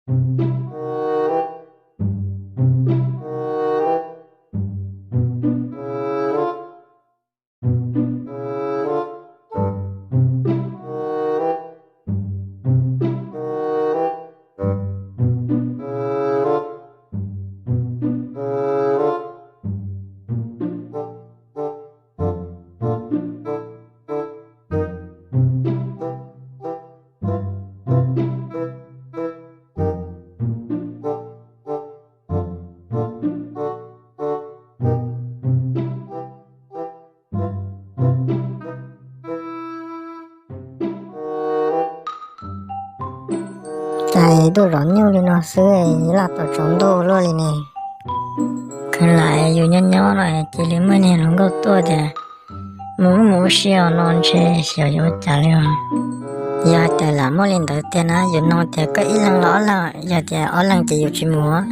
Cas tuaj zov nyuj li no xwb, laj tau tsaus ntuj luaj li ne. Kheev lam yus nyob nyob no cia li muaj niag hluas nkauj tuaj tias mus wb mus ua si os no ntshe xyov yuav ua cas li os. Yog hais tias lam muaj li ntawd tiag na, yus nug tias koj ib leeg los ob leeg, yog tias ob leeg ces yus tsis mus,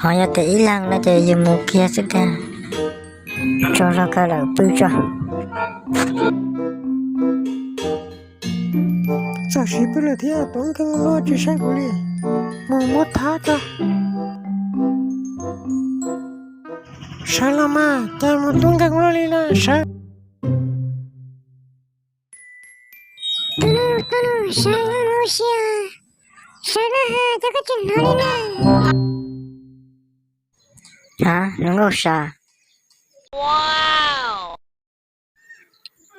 ho yog tias ib leeg no ces yus mus kiag xwb tiag. Tsaug zog kawg lawm, pw tso. Txog siv pw lawm thiab, tus nkeeg luaj tsis saib kuv li. Mus muab thab tso. Sawv los mas, cas mus tub nkeeg luaj li na, sawv. Tus no, tus no, sawv los mus ua si, sawv na, cas koj tsis hnov li na. Ha, hluas nkauj sav,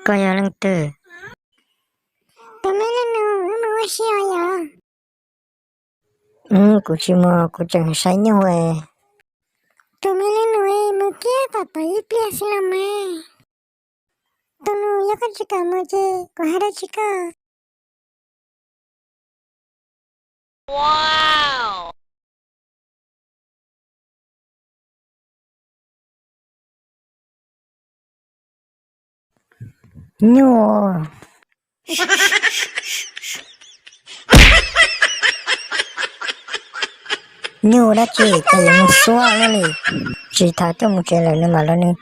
koj yog leej twg? Tus me leej nus, wb mus ua si os yom. Kuv tsis mus, kuv tseem saib nyuj. Tus me leej nus, mus kiag tom tod ib pliag xwb los mas. Tus nus, yog koj tsis kam mus ces kuv hais dab tsi koj. Nyuj, nyuj dab tsi cas yuav mus xuab luaj li, tsis tas coj mus tsev lawm nws mam los nws